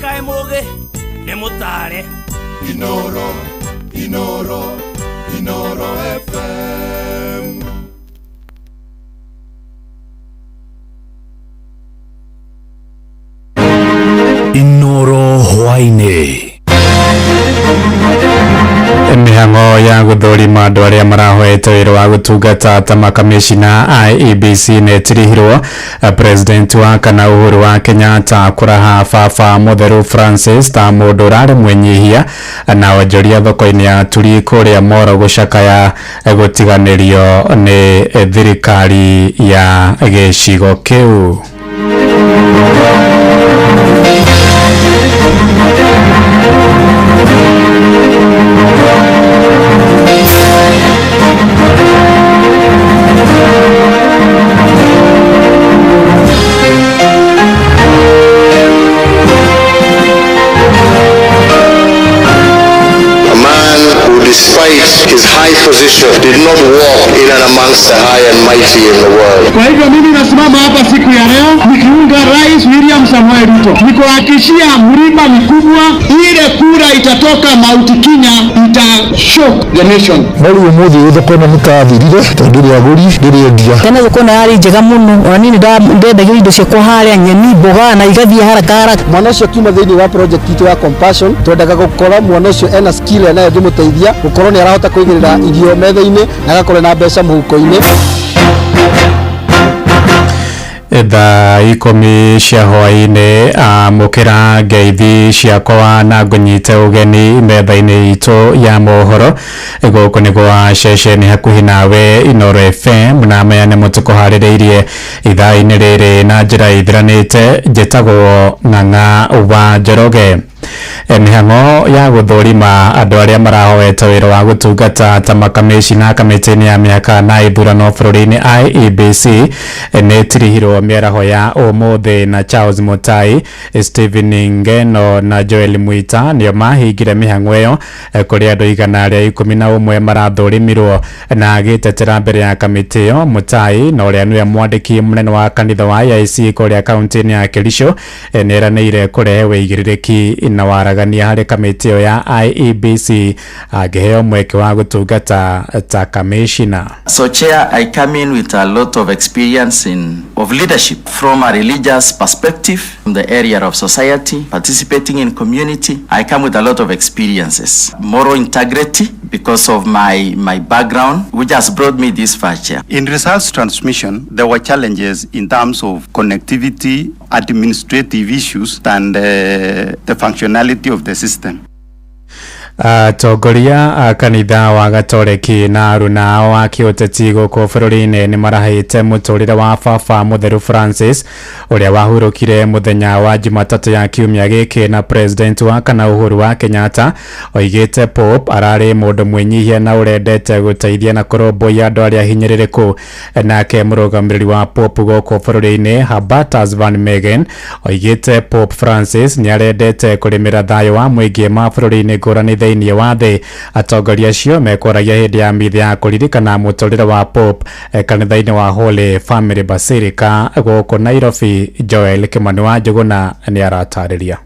Kaĩ mũgĩ nĩ mũtare. Inoro, Inoro, Inoro FM. Inoro hwainĩ. Mĩhang'o ya gũthũrima andũ arĩa marahoete wĩra wa gũtungata ta makamĩcina IEBC nĩ ĩtirihirwo. President wa kana Uhuru wa Kenyatta kũraha baba mũtheru Francis ta mũndũ ũrarĩ mwĩnyihia, na onjoria thoko-inĩ ya Turi kũrĩa Moro gũcakaya gũtiganĩrio nĩ thirikari ya gĩcigo kĩu. A man who, despite his high position, did not walk in and amongst the high and mighty in the world. Kwa hivyo mimi nasimama hapa siku ya leo nikiunga Rais William Samoei Ruto, nikuhakikishia mlima mikubwa, ile kura itatoka Mount Kenya ita shock the nation. No rĩu ũmũthĩ thoko ĩno nĩ tathirire tondũ ndĩrĩ agũri, ndĩrĩ endia. Tene thoko ĩno yarĩ njega mũno, ona niĩ nĩndendagia indo ciakwa harĩa, nyeni, mboga, na igathiĩ haraka haraka. Mwana ũcio akiuma thĩinĩ wa project itũ ya Compassion, twendaga gũkorwo mwana ũcio ena skill enayo ĩngĩmũteithia gũkorwo nĩ arahota kũigĩrĩra irio metha-inĩ na agakorwo na mbeca mũhuko-inĩ. Thaa 10 cia hwainĩ, amũkĩra ngeithi ciakwa na ngũnyite ũgeni metha-inĩ itũ ya mohoro. Gũkũ nĩ gwa ceceni hakuhĩ nawe Inoro FM, na maya nĩmo tũkũharĩrĩirie ithaa-inĩ rĩrĩ na njĩra ithiranĩte. Njĩtagwo Ng'ang'a wa Njoroge. Mĩhang'o ya gũthũrima andũ arĩa marahoete wĩra wa gũtungata ta makamĩcina kamĩtĩ-inĩ ya mĩhaka na ithurano bũrũri-inĩ IEBC nĩ ĩtirihirwo mĩaraho ya ũmũthĩ, na Charles Mutai, Stephen Ngeno na Joel Mwita nĩo mahingire mĩhang'o ĩyo, kũrĩ andũ 111 marathũrimirwo. Na agĩtetera mbere ya kamĩtĩ ĩyo, Mutai na ũrĩa nĩwe mwandĩki mũnene wa kanitha wa AIC kũrĩa kaunti-inĩ ya Kericho nĩeranĩire kũrehe wĩigĩrĩrĩki na waragania harĩ kamĩtĩ ĩyo ya IEBC angĩheo mweke wa gũtungata ta kamĩcina. So, Chair, I come in with a lot of experience in of leadership from a religious perspective, from the area of society, participating in community. I come with a lot of experiences, moral integrity because of my background, which has brought me this far, Chair. In results transmission, there were challenges in terms of connectivity, administrative issues, and the functionality of the system. Atongoria a kanitha wa Gatoreki na aruna ao a kĩũteti gũkũ bũrũri-inĩ nĩ marahĩte mũtũrĩre wa baba mũtheru Francis ũrĩa wahurũkire mũthenya wa Jumatatũ ya kiumia gĩkĩ, na president wa kana Uhuru wa Kenyatta oigĩte Pope ararĩ mũndũ mwĩnyihia na ũrendete gũteithia na kũrũmbũiya andũ arĩa hinyĩrĩrĩku. Nake mũrũgamĩrĩri wa Pope gũkũ bũrũri-inĩ Hubertus van Megen oigĩte Pope Francis nĩ arendete kũrĩmĩra thayũ wa mũingĩ mabũrũri-inĩ ngũrani thĩinĩ wa thĩ. Atongoria acio mekwaragia hĩndĩ ya mithe ya kũririkana mũtũrĩre wa Pope kanitha-inĩ wa Holy Family Basilica gũkũ Nairobi. Joel Kimani wa Njũgũna nĩ aratarĩria.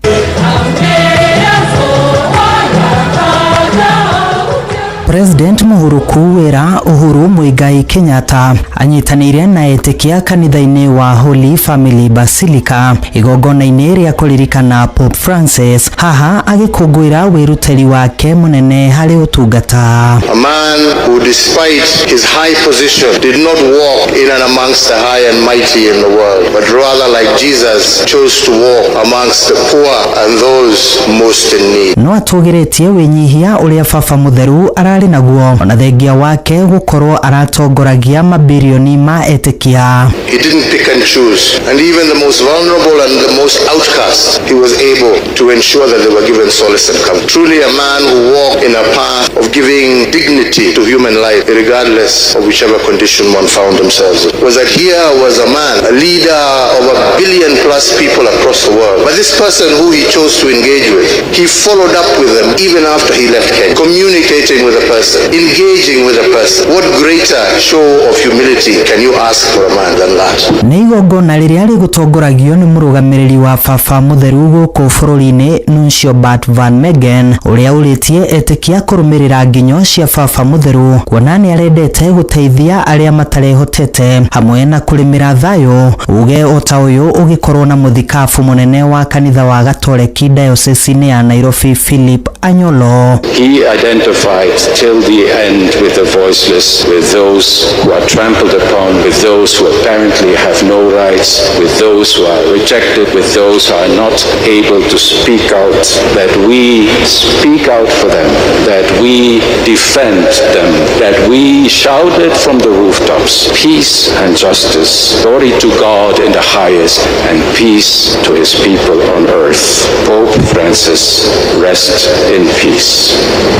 President Muhuruku wĩra Uhuru Muigai Kenyatta anyitanĩire na etĩkia kanitha-inĩ wa Holy Family Basilica igongona-inĩ rĩa kũririkana Pope Francis, haha agĩkũngũĩra wĩrutĩri wake mũnene harĩ ũtungata. A man who, despite his high position, did not walk in and amongst the high and mighty in the world, but rather, like Jesus, chose to walk amongst the poor and those most in need. No atũgĩrĩtie wĩnyihia ũrĩa baba mũtheru ararĩ naguo, ona thengia wake gũkorwo aratongoragia mabirioni ma etĩkia. He didn't pick and choose, and even the most vulnerable and the most outcast, he was able to ensure that they were given solace and comfort. Truly a man who walked in a path of giving dignity to human life, regardless of whichever condition one found themselves in. Was that here was a man, a leader of 1 billion plus people across the world. But this person who he chose to engage with, he followed up with them even after he left Kenya, communicating with a person, engaging with a person. What greater show of humility can you ask for a man than that? Nĩ igongona rĩrĩa rĩgũtongoragio nĩ mũrũgamĩrĩri wa baba Baba Mũtheru gũkũ bũrũri-inĩ Nuncio Bart Van Megen ũrĩa ũrĩtie etĩkia kũrũmĩrĩra nginyo cia Baba Mũtheru kuona nĩ arendete gũteithia arĩa matarehotete hamwe na kũrĩmĩra thayũ. Uge o ta ũyũ ũgĩkorwo na mũthikabu mũnene wa kanitha wa Gatoreki diocese-inĩ ya Nairobi Philip Anyolo. He identified till the end with the voiceless, with those who are trampled upon, with those who apparently have no rights, with those who are rejected, with those who are not able to speak out, that we speak out for them, that we defend them, that we shout it from the rooftops, peace and justice, glory to God in the highest, and peace to his people on earth. Pope Francis, rest in peace.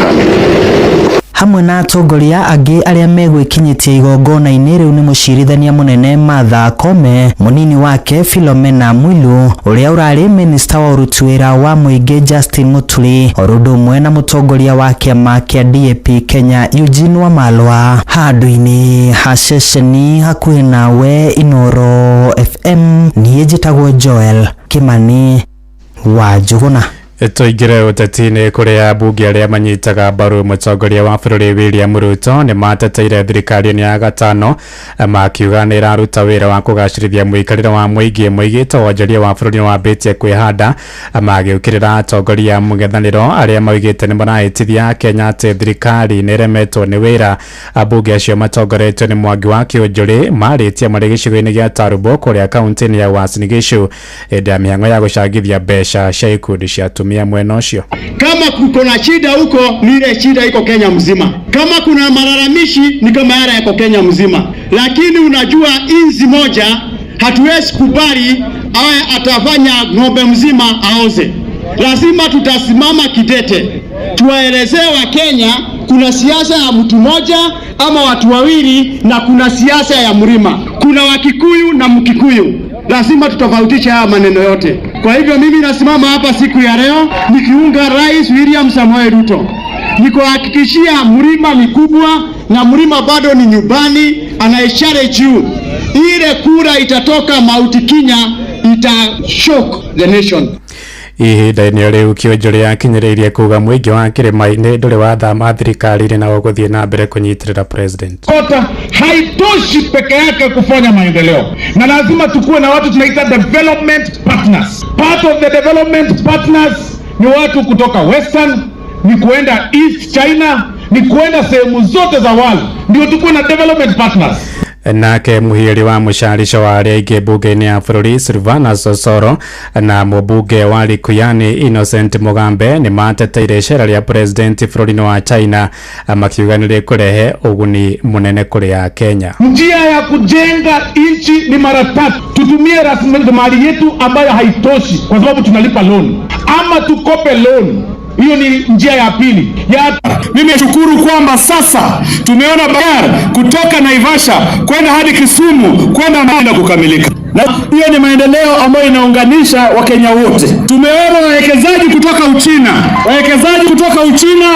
Amen. Hamwe na atongoria angĩ arĩa megwĩkinyĩtie igongona-inĩ rĩu nĩ mũcirithania mũnene Martha Koome, mũnini wake Philomena Mwilu, ũrĩa ũrarĩ minista wa ũruti wĩra wa mũingĩ Justin Muturi, oro ũndũ ũmwe na mũtongoria wa kĩama kĩa DAP Kenya Eugene Wamalwa. Handũ-inĩ ha ceceni hakuhĩ nawe Inooro FM, niĩ njĩtagwo Joel Kimani wa Njũgũna. Tũingĩre ũteti-inĩ kũrĩa ambunge arĩa manyitaga mbaru mũtongoria wa bũrũri William Ruto nĩ mateteire thirikari ya gatano makiuga nĩ ĩraruta wĩra wa kũgacĩrithia mũikarĩre wa mũingĩ. Moigĩte wonjoria wa bũrũri nĩ wambĩtie kwĩhanda magĩũkĩrĩra atongoria a mũng'ethanĩro arĩa maugĩte nĩ marahĩtithia Kenya atĩ thirikari nĩ ĩremetwo nĩ wĩra. Ambunge acio matongoretio nĩ Mwangi wa Kĩũnjũrĩ marĩtie marĩ gĩcigo-inĩ gĩa Tarubo kũrĩa kaunti-inĩ ya Uasin Gishu hĩndĩ ya mĩhang'o ya gũcangithia mbeca cia ikundi cia atumia mwena ũcio. Kama kuko na shida huko, ni ile shida iko Kenya mzima. Kama kuna malalamishi ni kama yale yako Kenya mzima, lakini unajua inzi moja hatuwezi kubali awe atafanya ng'ombe mzima aoze. Lazima tutasimama kidete, tuwaelezee Wakenya kuna siasa ya mtu mmoja ama watu wawili na kuna siasa ya mlima, kuna Wakikuyu na Mkikuyu. Lazima tutofautishe haya maneno yote. Kwa hivyo mimi nasimama hapa siku ya leo nikiunga Rais William Samoei Ruto, nikuhakikishia mlima ni kubwa na mlima bado ni nyumbani, anaishare juu. Ile kura itatoka Mount Kenya ita shock the nation. Ihinda-inĩ rĩu Kĩonjũrĩ akinyĩrĩirie kuga mũingĩ wa kĩrĩma-inĩ ndũrĩ wathama thirikari-inĩ na ũgũthiĩ na mbere kũnyitĩrĩra president. Kota haitoshi peke yake kufanya maendeleo, na lazima tukuwe na watu tunaita development partners. Part of the development partners ni watu kutoka Western, ni kuenda East China, ni kuenda sehemu zote za world, ndio tukuwe na development partners. Nake muhiri wa mũcarico wa arĩa aingĩ mbunge-inĩ ya bũrũri Silvana Sosoro na mũmbunge wa Likuyani Innocent Mugambe nĩ mateteire icera rĩa president bũrũri-inĩ wa China makiuga nĩ rĩkũrehe ũguni mũnene kũrĩ a Kenya. Njia ya kujenga nchi ni mara tatu. Tutumie rasilimali yetu ambayo haitoshi kwa sababu tunalipa loan, ama tukope loan. Hiyo ni njia ya pili ya... Mimi nashukuru kwamba sasa tumeona barabara kutoka Naivasha kwenda hadi Kisumu kwenda na kukamilika, na hiyo ni maendeleo ambayo inaunganisha Wakenya wote. Tumeona wawekezaji kutoka Uchina, wawekezaji kutoka Uchina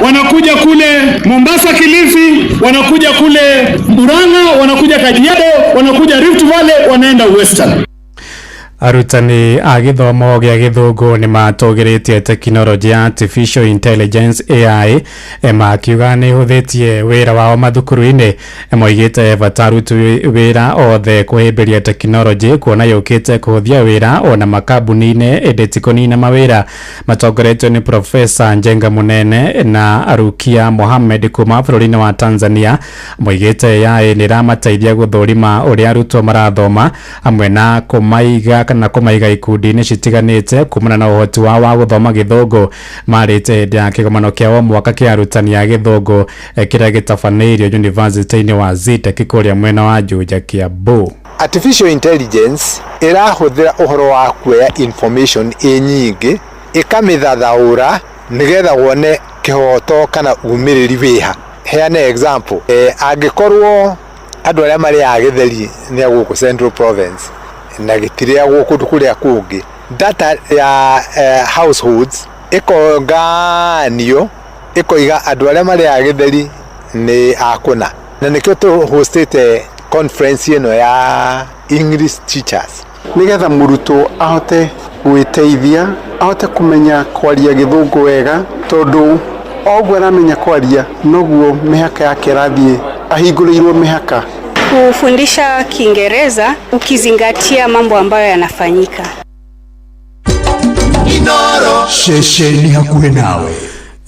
wanakuja kule Mombasa, Kilifi, wanakuja kule Murang'a, wanakuja Kajiado, wanakuja Rift Valley, wanaenda Western. Arutani a gĩthomo gĩa gĩthũngũ nĩ matũgĩrĩtie tekinoronjĩ ya artificial intelligence AI makiuga nĩ ĩhũthĩtie wĩra wao mathukuru-inĩ. Moigĩte bata aruti wĩra othe kũhĩmbĩria tekinoronjĩ kuona yũkĩte kũhũthia wĩra ona makambuni-inĩ ĩndĩ ti kũnina mawĩra. Matongoretio nĩ Profesa Njenga Munene na Rukia Mohamed kuma bũrũri-inĩ wa Tanzania. Moigĩte AI nĩ ĩramateithia gũthũrima ũrĩa arutwo marathoma hamwe na kũmaiga kana kũmaiga ikundi-inĩ citiganĩte kumana na ũhoti wao wa gũthoma gĩthũngũ. Marĩte hĩndĩ ya kĩgomano kĩa o mwaka kĩa arutani a gĩthũngũ kĩrĩa gĩtabanĩirio yunivasĩtĩ-inĩ wa Zetech kũrĩa mwena wa Juja, Kiambu. Artificial intelligence ĩrahũthĩra ũhoro wa kuoya information ĩ nyingĩ ĩkamĩthathaũra nĩgetha wone kĩhoto kana umĩrĩri wĩha. Heane example, angĩkorwo andũ arĩa marĩaga gĩtheri nĩ a gũkũ Central Province na gĩtirĩagwo kũndũ kũrĩa kũngĩ, data ya households ĩkonganio ĩkoiga andũ arĩa marĩaga gĩtheri nĩ akũna, na nĩkĩo tũhostĩte conference ĩno ya English teachers. Nigetha mũrutwo ahote gwĩteithia, ahote kũmenya kwaria Gĩthũngũ wega, tondũ o ũguo aramenya kwaria noguo mĩhaka yake ĩrathiĩ ahingũrĩirwo mĩhaka. Kufundisha Kiingereza ukizingatia mambo ambayo yanafanyika. Ceceni hakuhĩ nawe.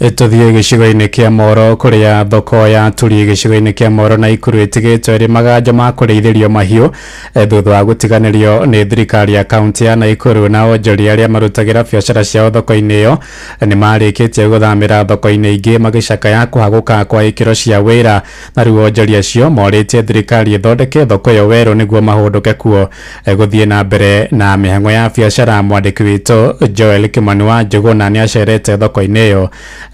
Tũthiĩ gĩcigo-inĩ kĩa Moro kũrĩa thoko ya Turi gĩcigo-inĩ kĩa Moro na Ikuru ĩtigĩtwo ĩrĩ maganjo ma kũrĩithĩrio mahiũ thutha wa gũtiganĩrio nĩ thirikari ya kaunti ya Naikuru. Na onjoria arĩa marutagĩra biacara ciao thoko-inĩ ĩyo nĩ marĩkĩtie gũthamĩra thoko-inĩ ingĩ magĩcakaya kũhagũka kwa ikĩro cia wĩra, na rĩu onjoria acio morĩtie thirikari ĩthondeke thoko ĩyo werũ nĩguo mahũndũke kuo gũthiĩ na mbere na mĩhang'o ya biacara. Mwandĩki witũ Joel Kimani wa Njũgũna nĩ acerete thoko-inĩ ĩyo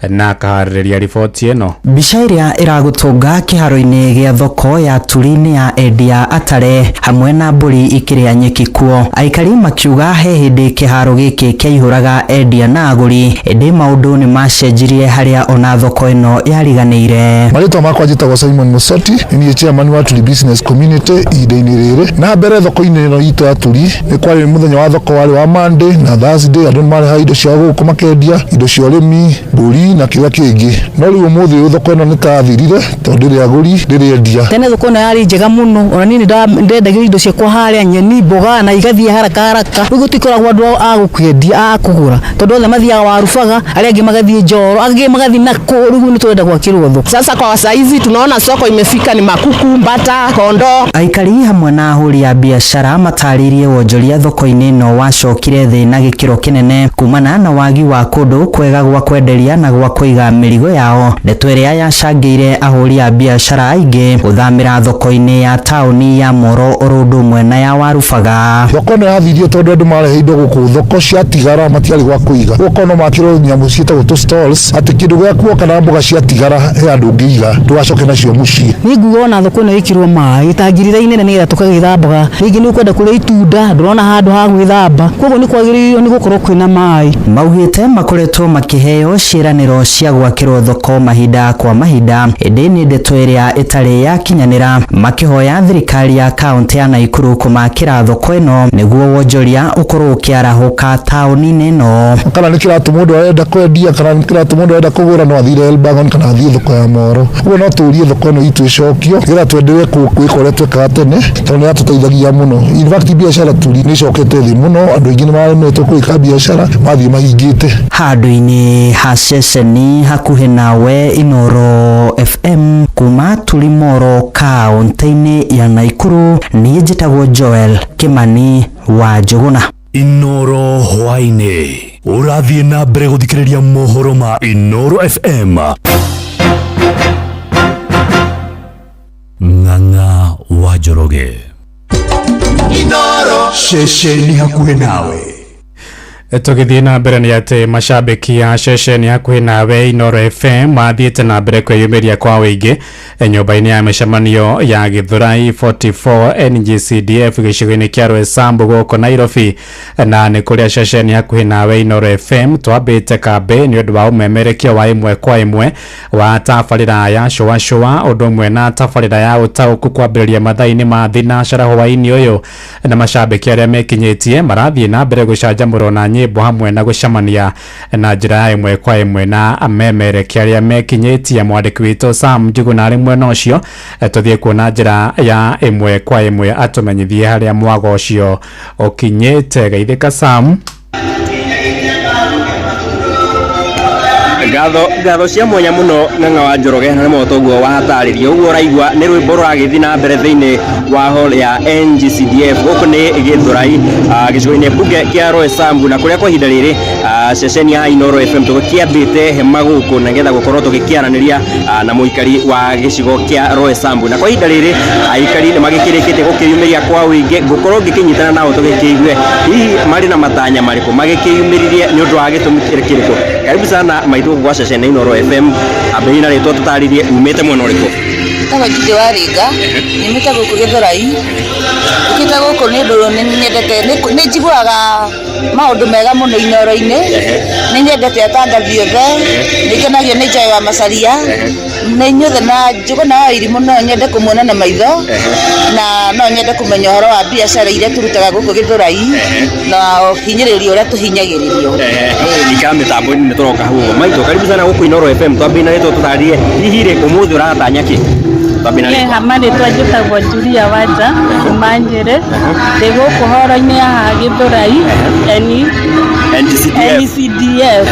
na akaharĩrĩria riboti ĩno. Mbica ĩrĩa ĩragũtũnga kĩharo-inĩ gĩa thoko ya Turi nĩ ya endia atare hamwe na mbũri ikĩrĩa nyeki kuo. Aikari makiuga he hĩndĩ kĩharo gĩkĩ kĩaihũraga endia na agũri, ĩndĩ maũndũ nĩ macenjirie harĩa ona thoko ĩno yariganĩire. Marĩtwa makwa njĩtagwo Simon Musoti, nĩ niĩ chairman wa Turi Business Community ihinda-inĩ rĩrĩ. Na mbere thoko-inĩ ĩno itũ ya Turi nĩ kwarĩ mũthenya wa thoko warĩ wa Monday na Thursday, andũ nĩ marehaga indo ciao gũkũ makendia, indo cia ũrĩmi, mbũri na kĩrĩa kĩngĩ. No rĩu ũmũthĩ ũyũ thoko ĩno nĩ ta yathirire tondũ ndĩrĩ agũri, ndĩrĩ endia. Tene thoko ĩno yarĩ njega mũno, ona niĩ nĩ ndendagĩrio indo ciakwa harĩa, nyeni, mboga na igathiĩ haraka haraka. Rĩu gũtikoragwo andũ a gũkĩendia, a kũgũra, tondũ othe mathiaga Warubaga, arĩa angĩ magathiĩ Njoro, angĩ magathiĩ nakũu, rĩu nĩ tũrenda gwakĩrwo thoko. Sasa kwa saizi tunaona soko imefika ni makuku, mbata, kondoo. Aikari hamwe na ahũri a biacara matarĩirie wonjoria thoko-inĩ ĩno wacokire thĩ na gĩkĩro kĩnene kumana na wagi wa kũndũ kwega gwa kwenderia na gwa kũiga mĩrigo yao, ndeto ĩrĩa yacangĩire ahũri a biacara aingĩ gũthamĩra thoko-inĩ ya taũni ya Moro oro ũndũ ũmwe na ya Warubaga. Thoko ĩno yathirio tondũ andũ marehe indo gũkũ, thoko ciatigara matiarĩ gwa kũiga. Gũkorwo no makĩrwo nyamũ ciĩtagwo tũ stalls, atĩ kĩndũ gĩaku woka na mboga ciatigara he handũ ũngĩiga ndũgacoke nacio mũciĩ. Niĩ nguga ona thoko ĩno ĩkĩrwo maĩ itangirira inene nĩgetha tũkagĩthambaga, rĩngĩ nĩ ũkwenda kũrĩa itunda ndũrona handũ ha gwĩthamba, koguo nĩ kwagĩrĩirwo nĩ gũkorwo kwĩna maĩ. Maugĩte makoretwo makĩheo ciĩranĩro cia gwakĩrwo thoko mahinda kwa mahinda, ĩndĩ nĩ ndeto ĩrĩa ĩtarĩ yakinyanĩra, makĩhoya thirikari ya kaunti ya Naikuru kũmakĩra thoko ĩno nĩguo wonjoria ũkorwo ũkĩarahũka taũni-inĩ ĩno. Kana nĩ kĩratũ mũndũ arenda kwendia kana nĩ kĩratũ mũndũ arenda kũgũra, no athire Elbagon kana athiĩ thoko ya Moro. Ũguo no tũrie thoko ĩno itũ ĩcokio nĩgetha twendelee gwĩka ũrĩa twekaga tene, tondũ nĩ yatũteithagia mũno. In fact biacara Turi nĩ ĩcokete thĩ mũno, andũ aingĩ nĩ maremetwo gwĩka biacara mathiĩ mahingĩte. Handũ-inĩ ha ceceni hakuhĩ nawe Inooro FM kuma Turi Moro kaunti-inĩ ya Naikuru, niĩ njĩtagwo Joel Kimani wa Njũgũna. Inooro hwaĩ-inĩ ũrathiĩ na mbere gũthikĩrĩria mohoro ma Inooro FM. Ng'ang'a wa Njoroge. Inooro. Ceceni hakuhĩ nawe. Tũgĩthiĩ na mbere nĩ atĩ macambĩki a ceceni hakuhĩ nawe Inooro FM mathiĩte na mbere kwĩyumĩria kwa ũingĩ nyũmba-inĩ ya mĩcemanio ya Gĩthũrai 44 NGCDF gĩcigo-inĩ kĩa Roysambu gũkũ Nairobi, na nĩ kũrĩa ceceni hakuhĩ nawe Inooro FM twambĩte kambĩ nĩ ũndũ wa ũmemerekia wa ĩmwe kwa ĩmwe wa tabarĩra ya cũa cũa ũndũ ũmwe na tabarĩra ya ũtaũku kwambĩrĩria mathaa-inĩ ma thinacara hwaĩ-inĩ ũyũ, na macambĩki arĩa mekinyĩtie marathiĩ na mbere gũcanjamũrwo na nyĩmbo hamwe na gũcemania na njĩra ya ĩmwe kwa ĩmwe na amemerekia arĩa mekinyĩtie. Mwandĩki witũ Sam Njuguna arĩ mwena ũcio, tũthiĩ kuona njĩra ya ĩmwe kwa ĩmwe atũmenyithie harĩa mwago ũcio ũkinyĩte. Geithĩka Sam. Ngatho cia mwanya muno Ng'ang'a wa Njoroge na nĩ toguo watarĩria ũguo ũraigua nĩ rwĩmbo rũragĩthiĩ na mbere thĩinĩ wa hall ya NGCDF gũkũ nĩ Gĩthũrai, gĩcigo-inĩ mbunge kĩa Roysambu, na kũrĩa kwa ihinda rĩrĩ ceceni ya Inooro FM tũgĩkĩambĩte hema gũkũ nĩgetha gũkorwo tũgĩkĩaranĩria na mũikari wa gĩcigo kĩa Roysambu, na kwa ihinda rĩrĩ aikari nĩ magĩkĩrĩkĩtie gũkĩyumĩria kwa ũingĩ. Ngũkorwo ngĩkĩnyitana nao tũgĩkĩigue hihi marĩ na matanya marĩkũ magĩkĩyumĩririe nĩ ũndũ wa gĩtũmi kĩrĩkũ. Karibu sana maitũ gwa ceceni Inooro FM, ambĩrĩria na rĩtwa tũtarĩrie umĩte mwena ũrĩkũ. Njĩtagwo Judy Waringa, nyumĩte gũkũ Gĩthũrai. Njũkĩte gũkũ nĩ ũndũ nĩ nyendete, nĩ njiguaga maũndũ mega mũno Inooro-inĩ, nĩ nyendete atangathi othe, nĩ ngenagio nĩ Joy wa Macharia, Nĩ inyuothe na Njũgũna wa Irimũ no nyende kũmuona na maitho na no nyende kũmenya ũhoro wa biacara iria tũrutaga gũkũ Gĩthũrai na ũhinyĩrĩrio ũrĩa tũhinyagĩrĩrio. Ikara mĩtambo-inĩ nĩ tũroka hau ũguo. Maitũ, karibu sana gũkũ Inooro FM. Twambie na rĩtwa tũtarĩrie hihi rĩ ũmũthĩ ũratanya kĩ? Twambie na rĩtwa. Marĩtwa njĩtagwo Julia Wanja kuma Nyĩrĩ, ndĩ gũkũ horo-inĩ ya haha Gĩthũrai NGCDF. NCDF.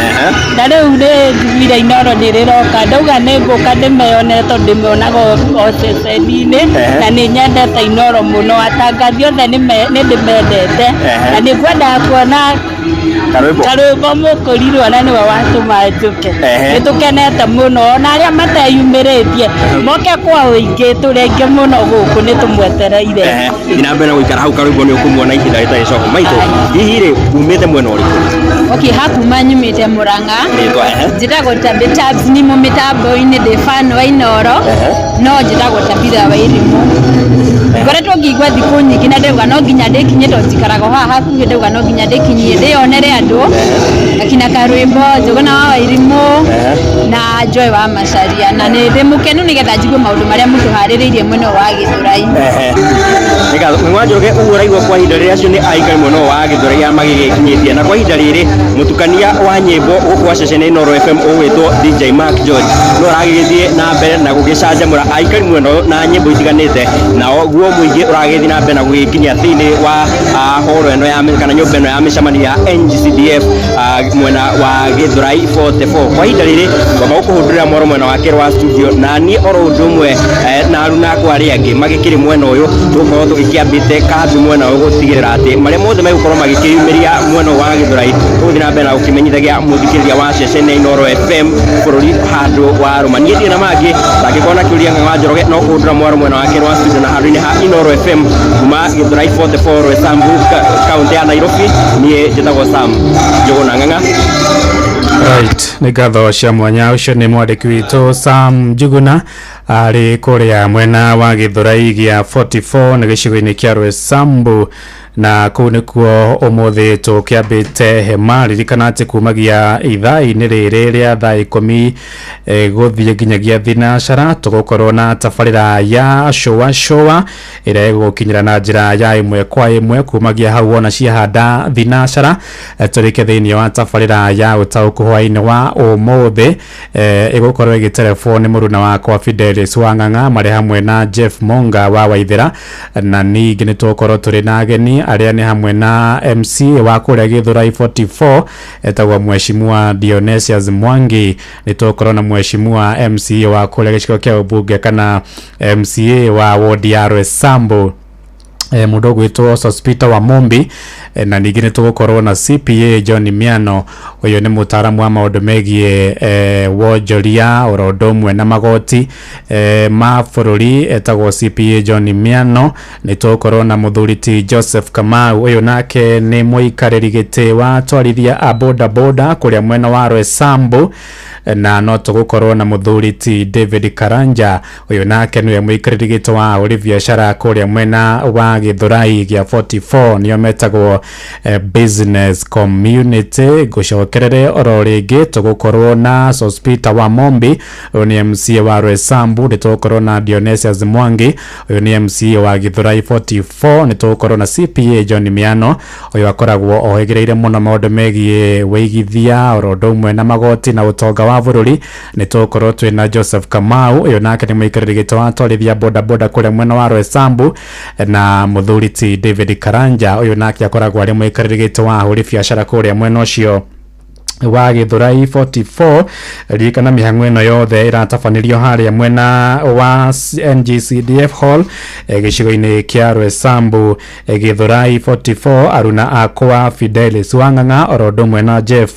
Na rĩu nĩ njiguire Inooro nĩ rĩroka, ndauga nĩ ngũka ndĩmeyonere tondũ ndĩmĩonaga o ceceni-inĩ na nĩ nyendete Inooro mũno, atangathi othe nĩ ndĩmendete na nĩ ngwendaga kuona Karwĩmbo. Karwĩmbo mũkũrirwo na nĩwe watũma njũke. Ehe. Nĩ tũkenete mũno ona arĩa mateyumĩrĩtie moke kwa ũingĩ, tũrĩ aingĩ mũno gũkũ nĩ tũmwetereire. Ehe. Thiĩ na mbere na gũikara hau karwĩmbo nĩ ũkũmuona ihinda rĩtarĩ coho. Maitũ, hihi rĩ umĩte mwena ũrĩkũ? Okay, hakuma nyumĩte Murang'a. Rĩtwa ehe. Njĩtagwo Tabby Tabs, ni mũmĩtambo-inĩ ndĩ fan wa Inooro, no njĩtagwo Tabitha wa Irimũ. Ngoretwo ngĩigua thikũ nyingĩ na ndauga no nginya ndĩkinyie tondũ njikaraga o haha hakuhĩ, ndauga no nginya ndĩkinyie ndĩyonere andũ akina Karwĩmbo, Njũgũna wa Wairimũ na Joy wa Macharia, na nĩ ndĩ mũkenu nĩgetha njigue maũndũ marĩa mũtũharĩrĩirie mwena ũyũ wa Gĩthũrai. Nĩ ngatho. Mũingĩ wa Njoroge ũguo ũraigua kwa ihinda rĩrĩ acio nĩ aikari mwena ũyũ wa Gĩthũrai arĩa magĩgĩkinyĩtie, na kwa ihinda rĩrĩ mũtukania wa nyĩmbo gũkũ wa ceceni Inooro FM ũgwĩtwo DJ Mark George no aragĩgĩthiĩ na mbere na gũgĩcanjamũra aikari mwena ũyũ na nyĩmbo itiganĩte, nao guo mũingĩ ũragĩthiĩ na mbere na gũgĩkinyia thĩinĩ wa horo ĩno ya kana nyũmba ĩno ya mĩcemanio ya NGCDF mwena wa Gĩthũrai 44. Kwa ihinda rĩrĩ ngwamba gũkũhũndũrĩra mwaro mwena wa kerĩ wa studio, na niĩ oro ũndũ ũmwe na aruna akwa arĩa angĩ magĩkĩrĩ mwena ũyũ tũgũkorwo tũgĩkĩambĩte kambi mwena ũyũ gũtigĩrĩra atĩ marĩa mothe megũkorwo magĩkĩyumĩria mwena ũyũ wa Gĩthũrai tũgũthiĩ na mbere na gũkĩmenyithagia mũthikĩrĩria wa ceceni ya Inooro FM bũrũri handũ wa rũma. Niĩ ndirĩ na mangĩ, ndangĩkorwo na kĩũria Ng'ang'a wa Njoroge no kũhũndũra mwaro mwena wa kerĩ wa studio na handũ-inĩ ha Inooro FM kuma Gĩthũrai 44 Roysambu kaũntĩ ya Nairobi. Niĩ njĩtagwo Sam Njũgũna Ng'ang'a. Right, nĩ ngatho cia mwanya. Ũcio nĩ mwandĩki witũ Sam Njuguna arĩ kũrĩa mwena wa Gĩthũrai gĩa 44 na gĩcigo-inĩ kĩa Roysambu, na kũu nĩkuo ũmũthĩ tũkĩambĩte hema. Ririkana atĩ kumagia ithaa-inĩ rĩrĩ rĩa thaa 10 gũthiĩ nginyagia thinacara tũgũkorwo na tabarĩra ya cũa cũa ĩrĩa ĩgũkinyĩra na njĩra ya ĩmwe kwa ĩmwe kumagia hau wona ciahanda thinacara, tũrĩke thĩinĩ wa tabarĩra ya ũtaũku hwaĩ-inĩ wa ũmũthĩ, ĩgũkorwo ĩgĩterebwo nĩ mũruna wakwa Fidelis wa Ng'ang'a marĩ hamwe na Jeff Monga wa Waithĩra, na ningĩ nĩ tũgũkorwo tũrĩ na ageni arĩa nĩ hamwe na MCA wa kũrĩa Gĩthũrai 44 etagwo Mheshimiwa Dionysius Mwangi. Nĩ tũgũkorwo na Mheshimiwa MCA wa kũrĩa gĩcigo kĩa ũmbunge kana MCA wa wodi ya Roysambu, mũndũ ũgwĩtwo Sospita wa Mumbi, na ningĩ nĩ tũgũkorwo na CPA John Miano. Ũyũ nĩ mũtaaramu wa maũndũ megiĩ wonjoria oro ũndũ ũmwe na magoti ma bũrũri, etagwo CPA John Miano. Nĩ tũgũkorwo na mũthuri ti Joseph Kamau, ũyũ nake nĩ mũikarĩri gĩtĩ wa atwarithia a boda boda kũrĩa mwena wa Roysambu, na no tũgũkorwo na mũthuri ti David Karanja, ũyũ nake nĩwe mũikarĩri gĩtĩ wa ahũri biacara kũrĩa mwena wa Gĩthũrai gĩa 44, nĩo metagwo business community. Ngũcokerere oro rĩngĩ tũgũkorwo na Sospita wa Mombi, ũyũ nĩ MCA wa Roysambu. Nĩ tũgũkorwo na Dionysius Mwangi, ũyũ nĩ MCA wa Gĩthũrai 44. Nĩ tũgũkorwo na CPA John Miano, ũyũ akoragwo ohĩgĩrĩire mũno maũndũ megiĩ wĩigithia oro ũndũ ũmwe na magoti na ũtonga wa bũrũri. Nĩ tũgũkorwo twĩna Joseph Kamau, ũyũ nake nĩ mũikarĩri gĩtĩ wa atwarithia boda boda kũrĩa mwena wa Roysambu, na mũthuri ti David Karanja, ũyũ nake akoragwo arĩ mũikarĩri gĩtĩ wa ahũri biacara kũrĩa mwena ũcio wa Gĩthũrai 44. Ririkana mĩhang'o ĩno yothe ĩratabanĩrio harĩa mwena wa NGCDF Hall, gĩcigo-inĩ kĩa Roysambu, Gĩthũrai 44. Aruna akwa Fidelis wa Ng'ang'a oro ũndũ ũmwe na Jeff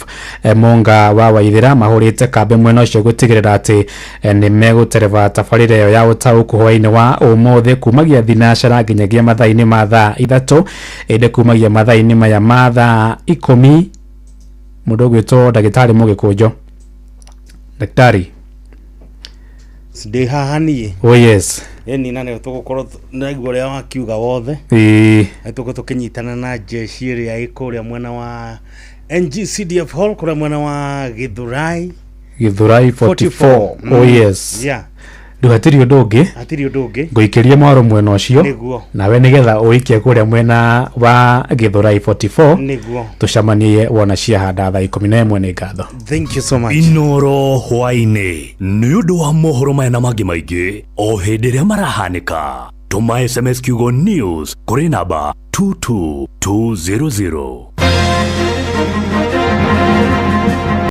Monga wa Waithĩra mahũrĩte kambĩ mwena ũcio gũtigĩrĩra atĩ nĩ megũtereba tabarĩra ĩyo ya ũtaũku hwaĩ-inĩ wa ũmũthĩ kumagia thinacara nginyagia mathaa-inĩ ma thaa 3, ĩndĩ kumagia mathaa-inĩ maya ma thaa 10 mũndũ ũgwĩtwo ndagĩtarĩ Mũgĩkũnjo. Daktari. Ndĩ haha niĩ. Oh yes. Ĩni na nĩyo tũgũkorwo naigua ũrĩa wakiuga wothe. Ĩĩ. Nĩ tũgũkorwo tũkĩnyitana na jeshi ĩrĩa ĩ kũrĩa mwena wa NGCDF Hall kũrĩa mwena wa Gĩthũrai Gĩthũrai 44. Oh yes. Yeah. Rĩu hatirĩ ũndũ ũngĩ. Hatirĩ ũndũ ũngĩ. Ngũikĩrie mwaro mwena ũcio. Nĩguo. Nawe nĩgetha ũikie kũrĩa mwena wa Gĩthũrai 44. Nĩguo. Tũcemanie wona ciahanda thaa 11. Nĩ ngatho. Thank you so much. Inoro hwaĩ-inĩ nĩ ũndũ wa mohoro maya na mangĩ maingĩ o hĩndĩ ĩrĩa marahanĩka, tũma SMS kiugo news kũrĩ namba 22200.